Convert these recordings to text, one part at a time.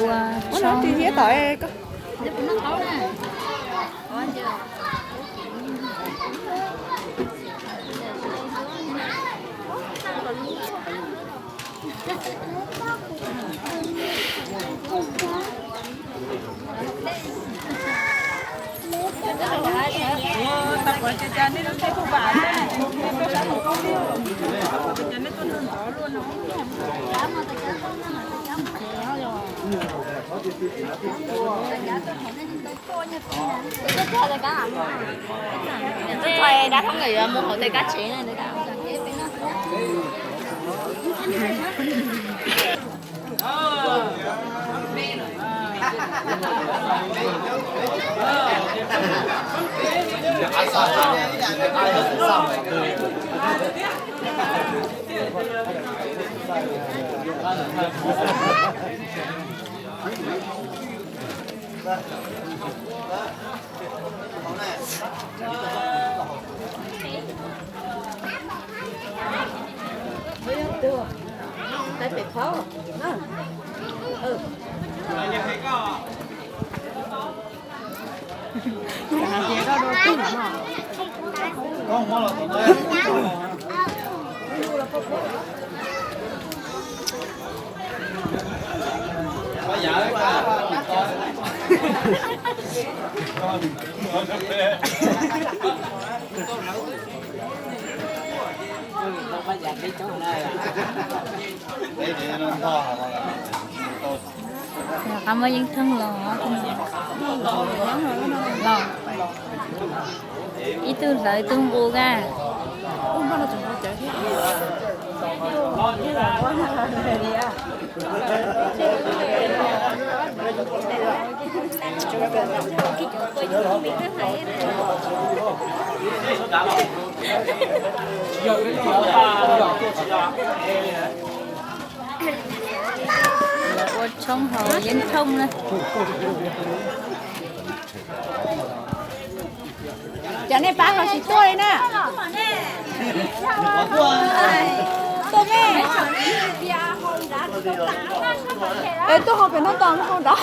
Ua tsis thiab tom. Twb txhais dab thoob yuav mus hauv tej kab tsev na. Qab muab yeeb thooj los, los ib tug hlawv ib tug nqus kag. Ua tshoob haus yeeb thooj na. Cov nej pab los tsis tuaj li na. Tuaj me. Tuaj hauv pem no tos hauv nrad.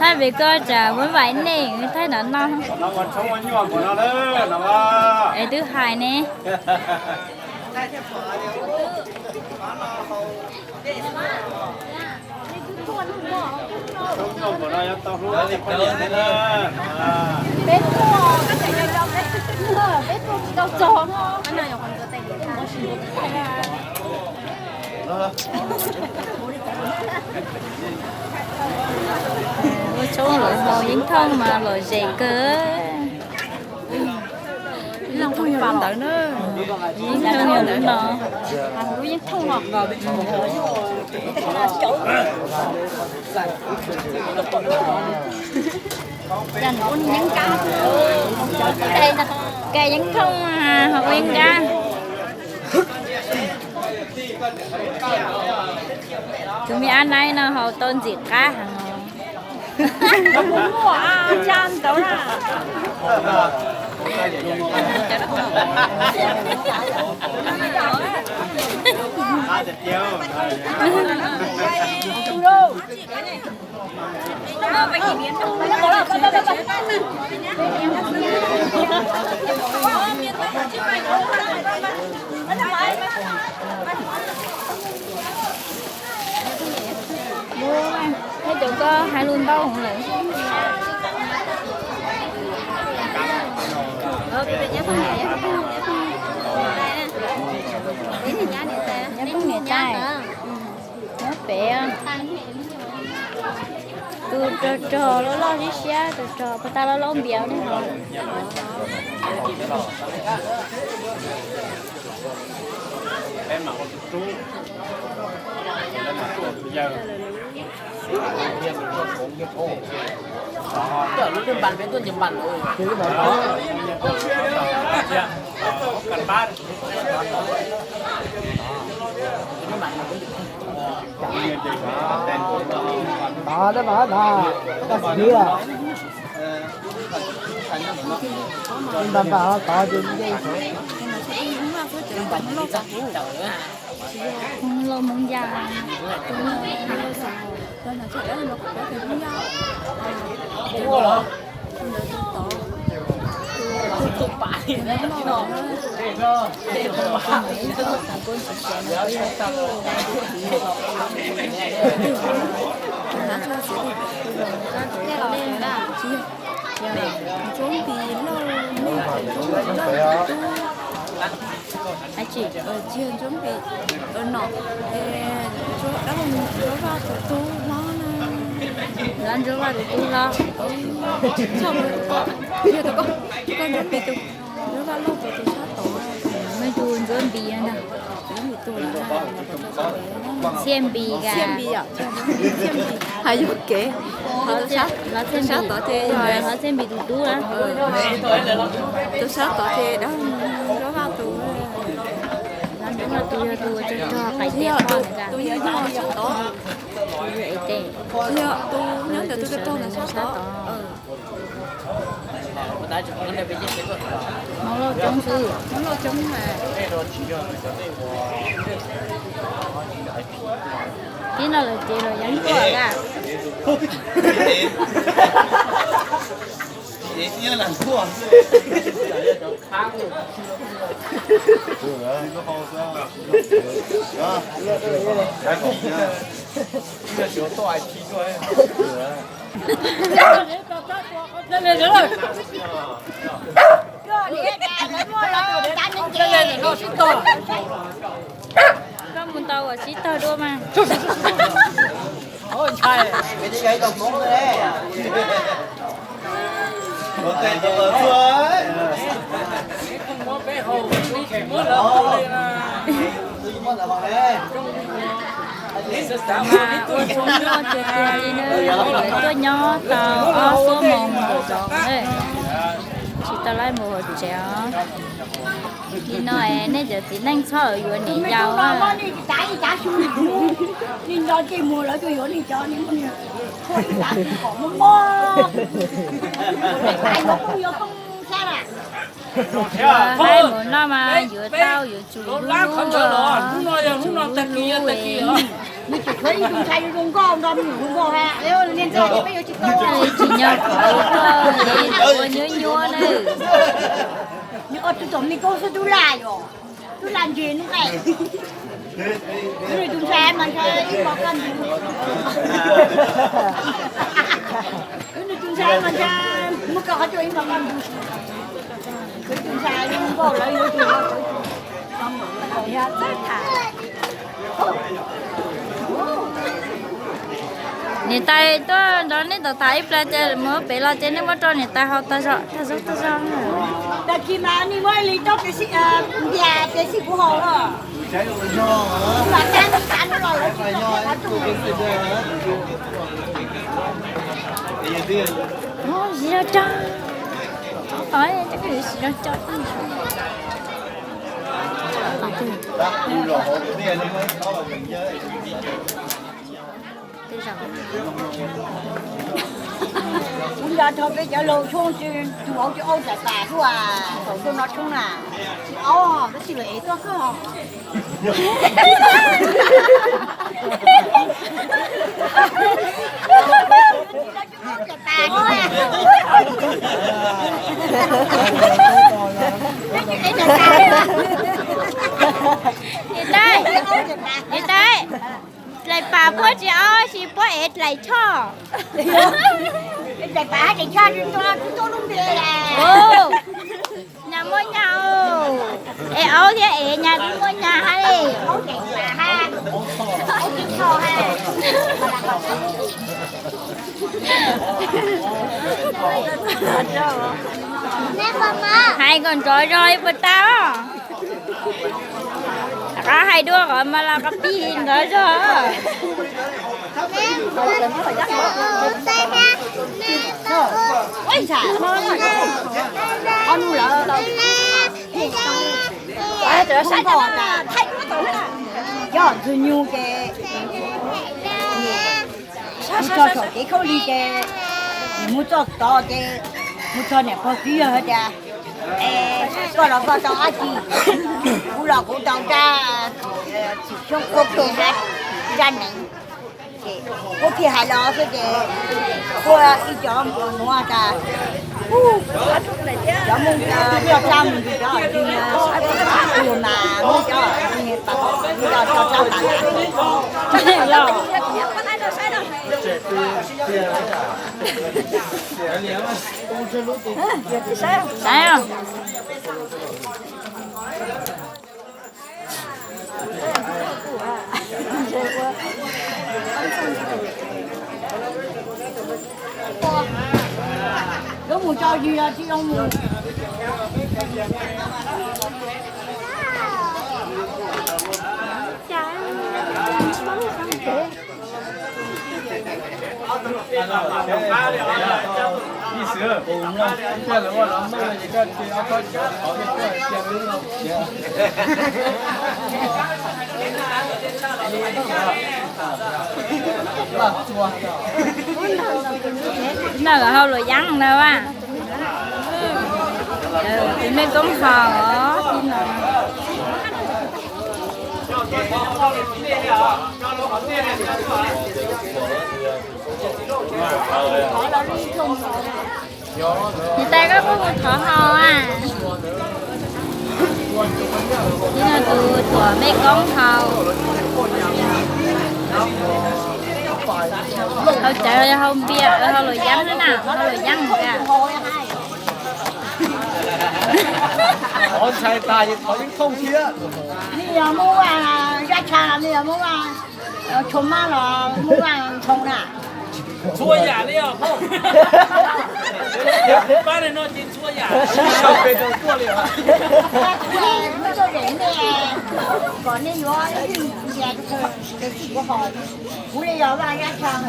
Thaij pem koj tsam muab vaim nej thaij nrov no. Es twb hais ne. Peb tuaj, peb tuaj tsis tau txog no. Ua tshoob los haus yeeb thooj mas lom zem kawg. Yeeb thooj yog lub ntawd na. Yeeb thooj yog lub no. Kais yeeb thooj mas haus yeeb nkab. Tus me ab naib no haus tau ntxim qab heev. Thiab cov koj hais lus ntau lawm. Nyab phooj niam tais, nyob pem. Tus rog rog loj loj siab siab, rog rog puas tas loj loj npias ne ho. Loj Hmoob Yaj. Ntsuab Npis Lauj, Ntsuab Npis Lauj tub. Tsis yog Ntsuab Npis, nom, dab laug Ntsuab Vaj tus tub hlob na. Dab Ntsuab Vaj tus tub hlob. Txhob mus tus ko, tus ko, tus ko Ntsuab Npis tus, Ntsuab Vaj Lauj tus tus sab tod. Muaj tus Ntsuab Npis ntag. Txiaj Npis ka. Txiaj Npis, has yog kev. Los Txiaj Npis, Txiaj Npis tus tub na. Tus sab tod ces dab Ntsuab Vaj tus. Dab Ntsuab Vaj tus yog tus rog rog qaim tes, tus yog yog sab tod. Yog tus nyob ntawm tus rog rog ntawm sab tod. Hmoob Lauj coob xwb. Hmoob Lauj coob mas. Tib no lawm ces los yeej tuaj lawm. Koj mus tau uas sib tawg dua mas. Mas ua tshoob noj tiag tiag li na, lawv tuaj nyob tau ob xuab moos ntawm zoov, tsis tau laib mus hauv tsev os. Nim no es nej cov txiv neej txhob yuav niam yau. Haib mus noj mas yuav tau yuav tsum hlub hlub, tsum hlub hlub es. Tsis nyob qhov tuaj es ua nyuab nyuab na. Nws ua tus tom me koob xwb tub laj yom, tub laj ntse nub qe. Nws tus ntxhais mas ntshai ib mos kaj ntug. Nws tus ntxhais mas ntshai muab kaj qhov coj ib mos kaj ntug. Nws tus ntxhais npaum lawv yuav tus yog txawj tham. Niam tais tuaj nrog nej tom tham ib pliag ces mus pem los ces nej muab rau niam tais haus tag zog tag zog tag zog. Tag kis mas nej muab li rau pem xij, ntiag pem xij kuv haus los. Zis zog cog, zis zog cog. Kuv nco thaum peb cov laug tshoob, tus vauv tus aub txawm tas tuaj, thaum tuaj noj tshoob na. Aub, tab sis lawv ev tuaj kawg. Niam tais, niam tais, dlaim pam puab tsis aub, tsis puab ev dlaim choj. Dlaim pam hab dlaim choj tsis tuaj lub npe. Nyas muaj nyas, es aub thiab es nyas twb muaj nyas hab. Aub dlaim pam hab. Hais kom nrov zog ib puas tau. Rov qab hais dua qhov mas los qhov pis nrov zog. Cov ntxwg nyug ces mus txog saum kev khaub lig ces mus txog tod ces mus txog niam pog txiv yawg hais tias, es koj los koj tau dab tsi? Kuv los kuv tau rab xyoob kuab phem hab rab nees. Ces kuab phem hais los xwb ces kuab ib co nuav tas, cov Moob coj rab mus ntsis cov ntsis, mas Moob cov ntsis coj rab tas. Lub mus tso yig los tsis zoo mus. Noj hau luam yeeb na a. Tus mej koob haus os. Niam tais koj puas mus thov haus a? Ib no tus tuam mej koob haus. Haus cawv yog haus npias, haus luam yeeb na, haus luam yeeb ka. Thov ntshai tas es thov yeeb thooj thiab. Nws yog Moob Vaj, Zab Tshaj los nws yog Moob Vaj, Tshua Mab los Moob Vaj Ntshoo na. Txhua yam li os. Pab li no ces txhua yam. Sib sau pes rau tuaj li os. Kuv tuaj zem nej kom nej yuav ib txhia tus kheej tes txij kuv haus. Kuv li yog Vaj Zab Tshaj.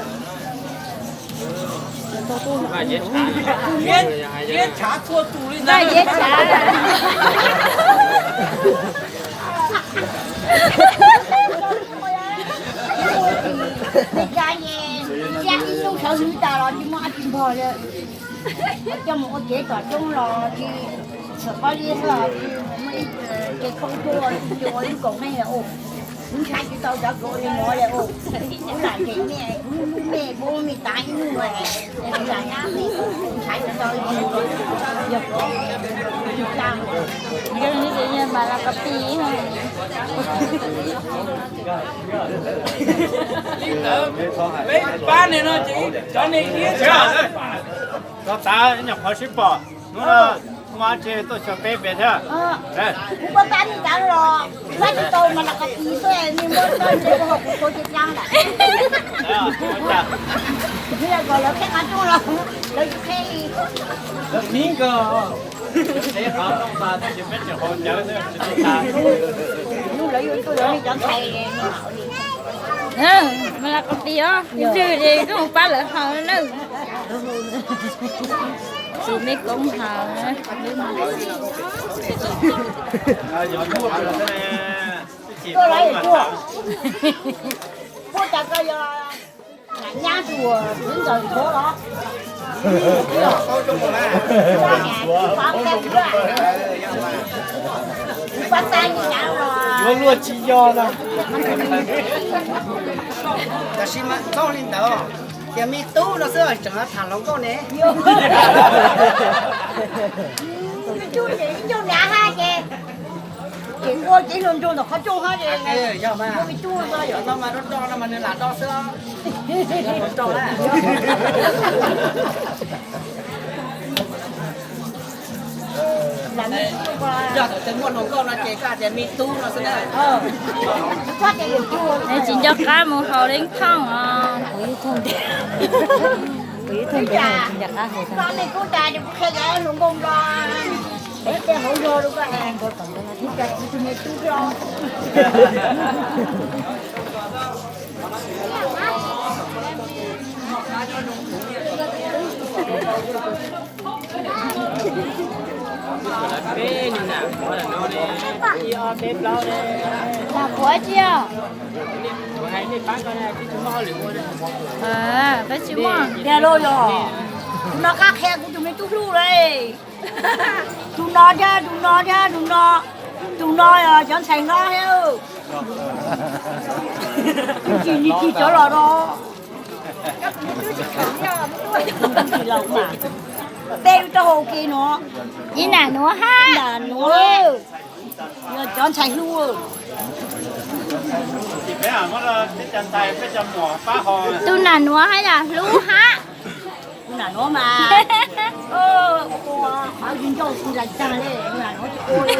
Vaj Yeeb Tshav txhua tus li ntag. Vaj Yeeb Tshav. Nws cas es ib hnub sawv hwv tas los tsis muaj dab tsi npog li. Coj mus ua kev tom roob los tsis txhawm pob zeb xwb, tsis muaj ib ce khaub tuaj ua lub kaus meej li. Kuv ntshaw tsis tau cov kaus li nuav li. Kuv lam zem mej, kuv lub lub mej, kuv mej tav ib hnub mas ntshaw tsis tau li. Yog mas los koj pib. Peb pab nws no ces cov neeg iab tshaj. Txog tav nyuam qhuav sib pom, hnub no muaj dab tsi tuaj xyuas peb npe thiab. Kuv pab pab nej tav los pab tsis tau mas los koj pib xwb, nej muab txoj npe ua hauv kuv txhua ceg dlaab lawm. Nws yog kom lawv qheb qhov rooj los lawv tsis qheb li. Lawv pib kawg, qheb qhov rooj tas tab sis peb tseem haus cawv xwb, tsis tau tas. Hnub lawv yuav tuaj yuav nej cov ntxhais mas los koj pib os, ntswg ces koj mus pab lawv haus na. Tus mej koob haus. Tuaj los yuav tuaj. Puab tas koj yog nyab tus kwv ntxawm ntxhuav los? Yuav luag tsis yog na. Tab sis mas txhob li ntawd, tias me tub no xwb tseem tham hluas nkauj ne. Ib ncug niam hab ces, ces ua kev hluas nraug ntawm qhov rooj hab ces, yog mas, ua me tub no mas rau rau no mas nws lam do xwb. Rau na. Yog thaum twg muaj hluas nkauj no ces koj hais tias me tub no xwb na. Es tsis nco qab mus haus leej thooj os. Peb nws nam qhuav lam no ne, ib ob peb plaub ne. Nam qhuav tsis yog? Peb tsis muaj. Tiag lauj yog. Tus no qab qhia kuv tus me tub hlub lauj. Tus no thiab tus no thiab tus no, tus no yog cov ntxhais hlob thiab. Tsis ni tsis cov los no. Peb lub taub hau ke no. Ib nam nuav hab. Nam nuav, yog cov ntxhais hlub. Tus nam nuav hab yog hlub hab. Tus nam nuav mas, qhov ncauj kuv zais tag le, tus nam nuav tsis ua li.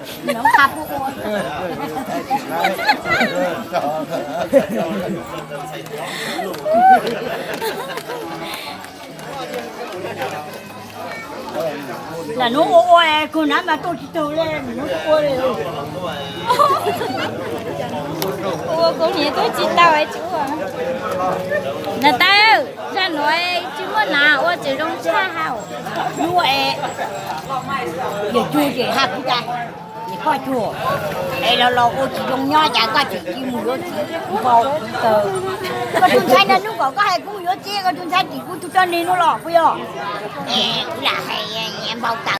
Tus nam nuav qha puab ua. Nam nuav ua ua kawg na mas tuaj tsis tau le, nam nuav tsis ua li. Ua kawg niam tuaj tsis tau es tsis ua. Nam tawv, zaj nuav tsis muaj nam ua tseem zoo tshaj hab. Hnub es yawm cuag ces hab kuv tas, es koj cuag, es los los ua tsis zoo nyob cas koj tseem cia mus yuav txiv npau taws. Koj tus ntxhais ntawd hnub kom koj hais kuv mus yuav txiv, koj tus ntxhais tim kuv tus roj neg nuav los puas yog? Es kuv lam hais npaum tas.